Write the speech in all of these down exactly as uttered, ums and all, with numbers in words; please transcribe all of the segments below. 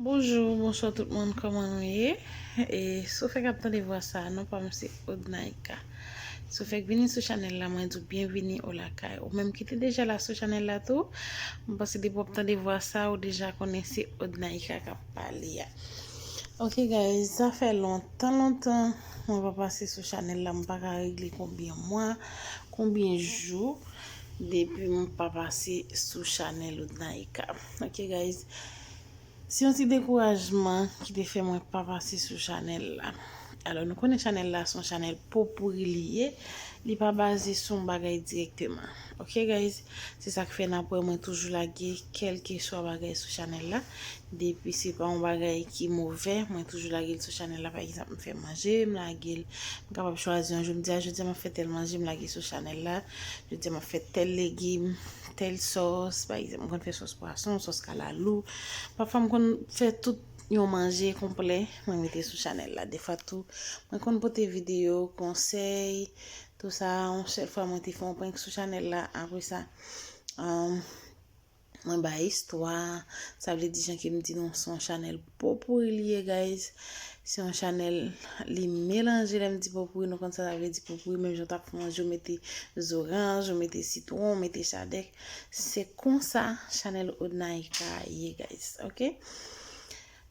Bonjou, bonswa tout moun, kòman nou ye? E si w fèk ap tande vwa sa, non pa m se Odnaïka. Si w fèk vini sou chanèl la, mwen di w byenvini o lakay. Ou menm ki te deja la sou chanèl la tou, m panse depi w ap tande vwa sa, ou deja konnen se Odnaïka k ap pale a. Ok guys, sa fè lontan lontan mwen pa pase sou chanèl la, m pa ka regle konbyen mwa, konbyen jou depi m pa pase sou chanèl Odnaïka. Ok guys, se yon ti dekourajman ki te fè mwen pa pase sou chanèl la. Alò, nou konnen chanèl la se yon chanèl popouri li ye, li pa baze sou yon bagay dirèkteman. Ok guys, se sa k fè n ap wè mwen toujou lage kèlkeswa bagay sou chanèl la. Depi se pa yon bagay ki movè, mwen toujou lage l sou chanèl la. Pa egzanp, m fè manje, m lage l. M kapab chwazi yon jou, m di a jodi a m ap fè tèl manje, m lage sou chanèl la. Jodi a m ap fè tèl legim, tèl sòs. Pa egzanp, m konn fè sòs pwason, sòs kalalou. Pafwa m konn fè tout yon manje konplè, mwen mete sou chanèl la. Defwa tou, mwen konn pote videyo, konsèy, tou sa. Yon sèl fwa mwen te fè yon prank sou chanèl la, apre sa, um, mwen bay istwa. Sa vle di, jan ke m di nou, se yon chanèl popouri li ye guys. Se yon chanèl, li melanje, lè m di popouri, nou konn sa sa vle di popouri, menm jan w t ap fè manje, w mete zoranj, w mete sitwon, w mete chadèk. Se konsa chanèl Odnaïka ye guys, ok?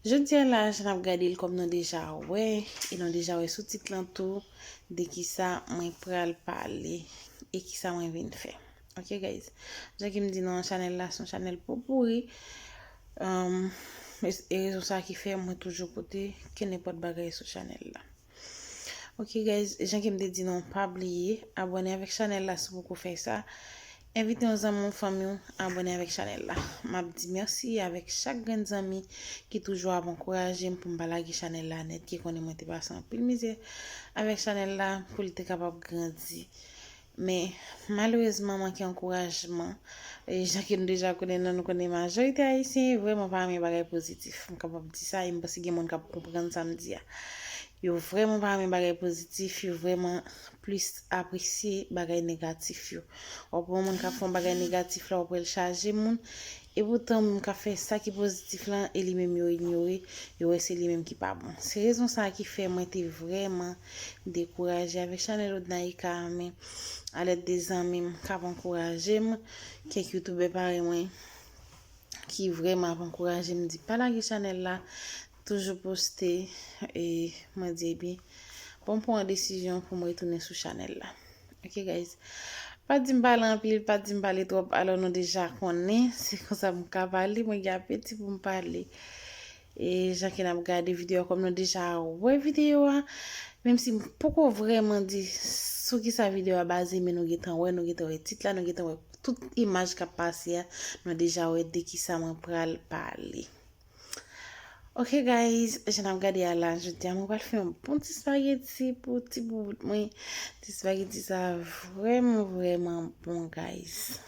Jodi a la, jan n ap gade l, kòm nou deja wè, e nou deja wè sou tit lan tou, de kisa mwen pral pale e kisa mwen vin fè. Ok guys, jan ke m di nou an, chanèl la se yon chanèl popouri. Um, e, e rezon sa ki fè mwen toujou pote kenenpòt bagay sou chanèl la. Ok guys, jan ke m te di nou, pa bliye abòne avèk chanèl la si w poko fè sa. Envite yon zanmi w, fanmi w abòne avèk chanèl la. M ap di mèsi avèk chak grenn zanmi ki toujou ap ankouraje m pou m pa lage chanèl la nèt, ki konnen mwen te pase anpil mizè avèk chanèl la pou li te kapab grandi. Men malerezman, manke ankourajman. E jan ke nou deja konnen, nou konnen majorite ayisyen vrèman pa renmen bagay pozitif. M kapab di sa, e m panse gen moun k ap konprann sa m di a. Yo vrèman pa renmen bagay pozitif, yo vrèman plis apresye bagay negatif yo. W ap wè yon moun k ap fè yon bagay negatif la, w ap wè l chaje moun. E poutan, moun k ap fè sa ki pozitif lan, e li menm yo inyore, yo wè se li menm ki pa bon. Se rezon sa ki fè mwen te vrèman dekouraje avèk chanèl Odnaïka, men alèd de zanmi m k ap ankouraje m, kèk youtubè parèy mwen ki vrèman ap ankouraje m, di pa lage chanèl la, toujou poste, e mwen di, ebyen, bon, m pran yon desizyon pou m retounen sou chanèl la. Ok guys, pa di m pale anpil, pa di m pale twòp, alò nou deja konnen se konsa m ka pale, mwen gen apeti pou m pale. E jan ke n ap gade videyo a, kòm nou deja wè videyo a, menm si m poko vrèman di sou kisa videyo a baze, men nou gentan wè, nou gentan wè tit la, nou gentan wè tout imaj k ap pase a, nou deja wè de kisa mwen pral pale. Ok guys, jan n ap gade a la, jodi a mwen pral fè yon bon ti spaghetti pou ti boubout mwen. Ti spaghetti sa vrèman, vrèman bon guys.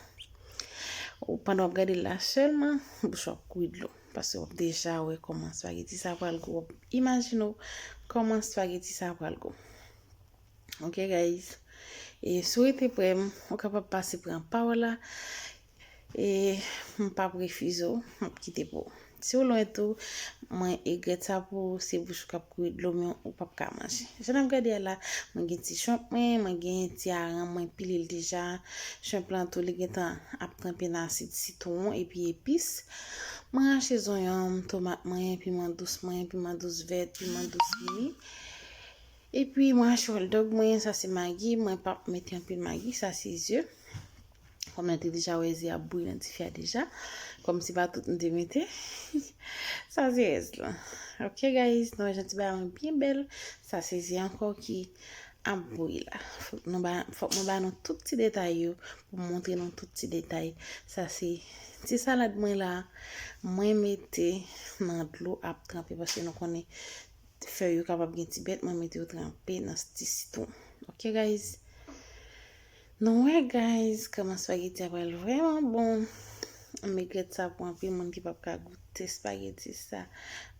Ou pandan w ap gade l la sèlman, bouch ou ap kouri dlo. Paske w ap deja wè kòman spaghetti sa pral gou. W ap imajine w kòman spaghetti sa pral gou. Ok guys. E si w rete prè m, ou kapab pase pran pa w la. E m p ap refize w, m ap kite pou ou. Si w lwen tou, mwen egrèt sa pou ou, se bouch ou k ap kouri dlo, men ou p ap ka manje. Jan n ap gade a la, mwen gen ti shrimp mwen, mwen gen ti aran, mwen pile l deja. Shrimp lan tou, li gentan ap tranpe nan asid sitwon epi epis. Mwen rache zonyon m, tomat mwen, piman dous mwen, piman dous vèt, piman dous mi. Epi mwen rache hot dog mwen, sa se magi, mwen p ap mete anpil magi, sa se ze. Kòm nou te deja wè ze ap bouyi nan dife a deja. Kòm se pa tout m te mete. Sa se rès lan. Ok guys, nou wè jan ti bagay mwen byen bèl. Sa se ze ankò ki ap bouyi la. Fòk nou ba, fòk mwen ba nou tout ti detay yo pou m montre nou tout ti detay. Sa se ti salad mwen la. Mwen mete nan dlo ap tranpe paske nou konnen fèy yo kapab gen ti bèt, mwen mete yo tranpe nan ti sitwon. Ok guys. Nou wè guys, kòman spaghetti a pral vrèman bon. M egrèt sa pou anpil moun ki p ap ka goute spaghetti sa.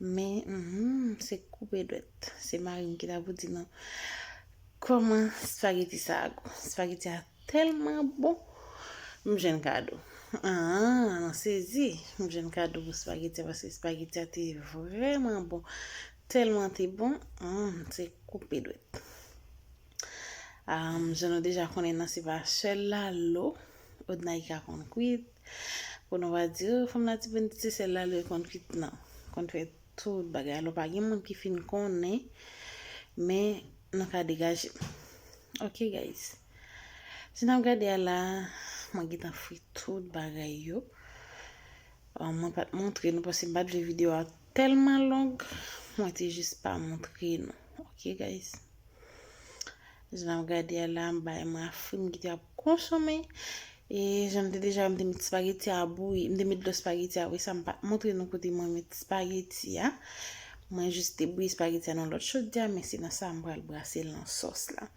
Men, mhm, se koupe dwèt. Se mari m ki ta pou di nou kòman spaghetti sa a gou. Spaghetti a tèlman bon. M jwenn kado. Ah, nan sezi. M jwenn kado pou spageti a paske spageti a te vrèman bon. Tèlman te bon, mm, se koupe dwèt. Um, jan nou deja konnen nan se pa sèl lalo Odnaika konn kwit. Pou nou pa di, oh, fanm la ti pwen se sèl lalo konn kwit, non. Konn fè tout bagay. Alò pa gen moun ki fin konnen, men nou ka degaje. Ok, guys. Si n ap gade a la, mwen gentan fri tout bagay yo. Bon, mwen pa t montre nou paske m pa t vle videyo a tèlman long. Mwen te jis pa montre nou. Ok, guys. Jan n ap gade a la, m bay mwen a fri, m kite ap konsome. E jan m te deja, m te met spageti a bouyi, m te met dlo spageti a bouyi, sa m pa t montre nou kote mwen met spageti a. Mwen jis te bouyi spageti a nan lòt chodyè, men se nan sa m pral brase l nan sòs la.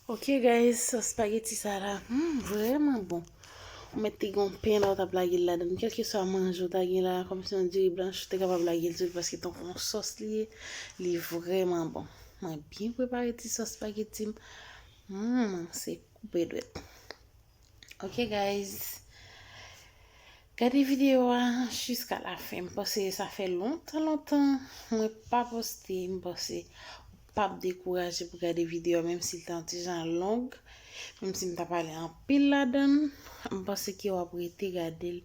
Ok, guys, sòs spageti sa la, hmm, vrèman bon. Ou mèt te gen yon pen la, ou t ap lage l ladan l. Kèlkeswa manje ou ta gen la, kòmsi yon diri blanch, ou te kapab lage l sou li paske tankou yon sòs li ye, li vrèman bon. Mwen byen prepare ti sòs spageti m. Hmm, se koupe dwèt. Ok, guys. Gade videyo a jiska la fen. M panse sa fè lontan, lontan mwen pa poste. M panse ou p ap dekouraje pou gade videyo a, menm si l te yon ti jan long, menm si m ta pale anpil ladan l. M panse ke w ap rete gade l,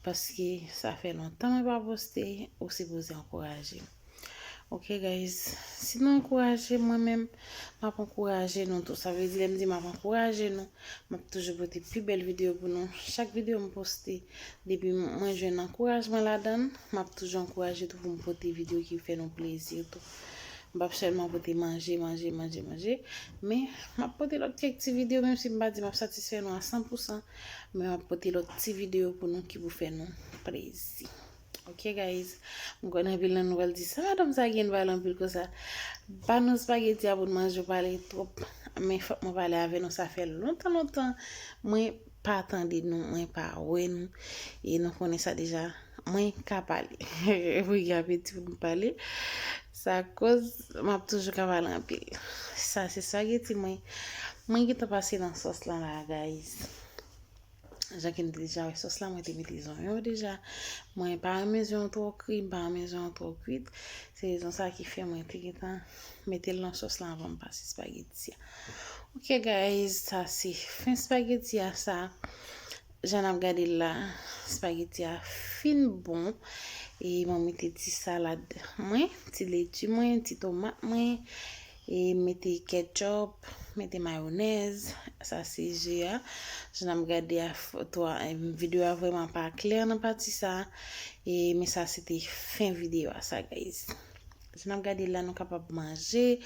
paske sa fè lontan mwen pa poste, ou sipoze ankouraje m. Ok, guys, si nou ankouraje mwen menm, m ap ankouraje nou tou. Sa vle di, lè m di m ap ankouraje nou, m ap toujou pote pi bèl videyo pou nou. Chak videyo m poste, depi mwen jwenn ankourajman ladan l, m ap toujou ankouraje tou pou m pote videyo ki fè nou plezi tou. M p ap sèlman pote manje, manje, manje, manje, men m ap pote lòt kèk ti videyo, menm si m pa di m ap satisfè nou a san pou san, men m ap pote lòt ti videyo pou nou ki pou fè nou plezi. Ok, guys. M konn anpil nan nou pral di, "Sa madanm sa gen pale anpil konsa?" Ba nou spageti a pou n manje, ou pale twòp. Men fòk mwen pale avè nou, sa fè lontan, lontan mwen pa tande nou, mwen pa wè nou. E nou konnen sa deja, mwen ka pale. Mwen gen apeti pou m pale. Sa koz m ap toujou ka pale anpil. Sa se spageti mwen. Mwen gentan pase nan sòs lan la, guys. Jan ke n te deja wè sòs la, mwen te mete zonyon deja. Mwen pa renmen zonyon twò kri, m pa renmen zonyon twò kwit. Se rezon sa ki fè mwen te gentan mete l nan sòs la anvan m pase spageti a. Ok, guys, sa se fen spageti a sa. Jan n ap gade l la, spageti a fin bon. E mwen mete ti salad mwen, ti leti mwen, ti tomat mwen. E mete ketchup, mete mayonèz. Sa se je a. Jan n ap gade a foto a, em, videyo a vrèman pa klè nan pati sa. E, men sa se te fen videyo a sa, guys. Jan n ap gade la, nou kapab manje.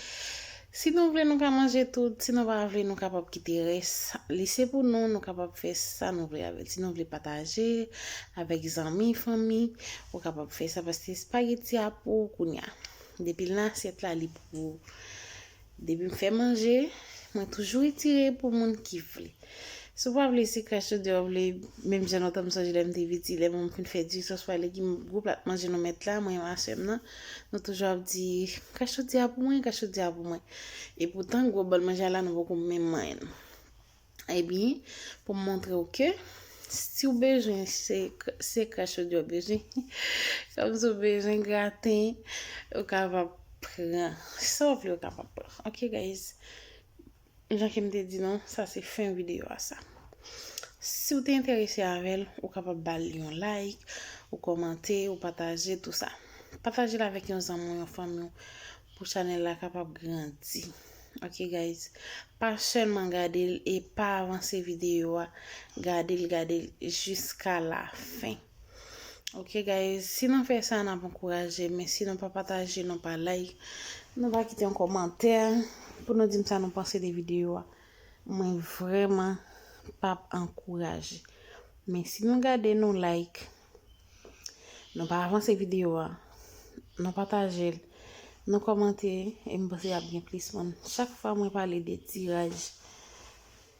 Si nou vle, nou ka manje tout. Si nou pa vle, nou kapab kite rès. Li se pou nou, nou kapab fè sa nou vle avè l. Si nou vle pataje avèk zanmi, fanmi, ou kapab fè sa paske spageti a pou ou kounye a. Depi l nan asyèt la, li pou ou. Depi m fè manje, mwen toujou retire pou moun ki vle. Si w pa vle, se krach chodyè w vle, menm jan lontan m sonje lè m te piti, lè m fin fè diri sòs pwa, legim, gwo plat manje nou mèt la, mwen e masè m nan, nou toujou ap di, "Krach chodyè a pou mwen, krach chodyè a pou mwen." Epoutan, gwo bòl manje a la, nou poko menm manyen l. Ebyen, pou m montre w ke si w bezwen, se, se krach chodyè w bezwen. Kòm si w bezwen graten, ou kapab pran. Sa w vle, ou kapab pran. Ok, guys. Jan ke m te di nou, sa se fen videyo a sa. Si w te enterese avè l, ou kapab ba l yon like, ou kòmante, ou pataje, tou sa. Pataje l avèk yon zanmi w, yon fanmi w, pou chanèl la kapab grandi. Ok, guys. Pa sèlman gade l e pa avanse videyo a. Gade l, gade l jiska la fen. Ok, guys. Si nou fè sa, n ap ankouraje, men si nou pa pataje, nou pa like, nou pa kite yon kòmantè pou nou di m sa nou panse de videyo a, mwen vrèman p ap ankouraje. Men si nou gade, nou like, nou pa avanse videyo a, nou pataje l, nou kòmante, e m panse y ap gen plis moun. Chak fwa mwen pale de tiraj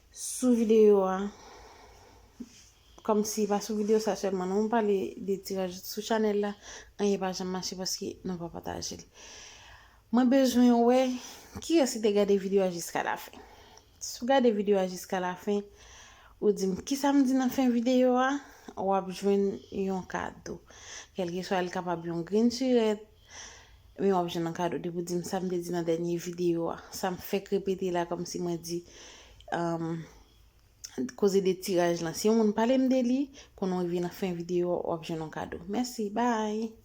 sou videyo a, kòmsi pa sou videyo sa sèlman, non, mwen pale de tiraj sou chanèl la, anyen pa janm mache paske nou pa pataje l. Mwen bezwen wè kiyès ki te gade videyo a jiska la fen. Si w gade videyo a jiska la fen, Ou di m kisa m di nan fen videyo a, w ap jwenn yon kado. Kèlkeswa, li kapab yon grenn sirèt, men w ap jwenn yon kado. Depi w di m sa m te di nan dènye videyo a, sa m fèk repete la, kòmsi mwen di, um, koze de tiraj lan. Si yon moun pale m de li, kounye a w rive nan fen videyo a, w ap jwenn yon kado. Mèsi, bye!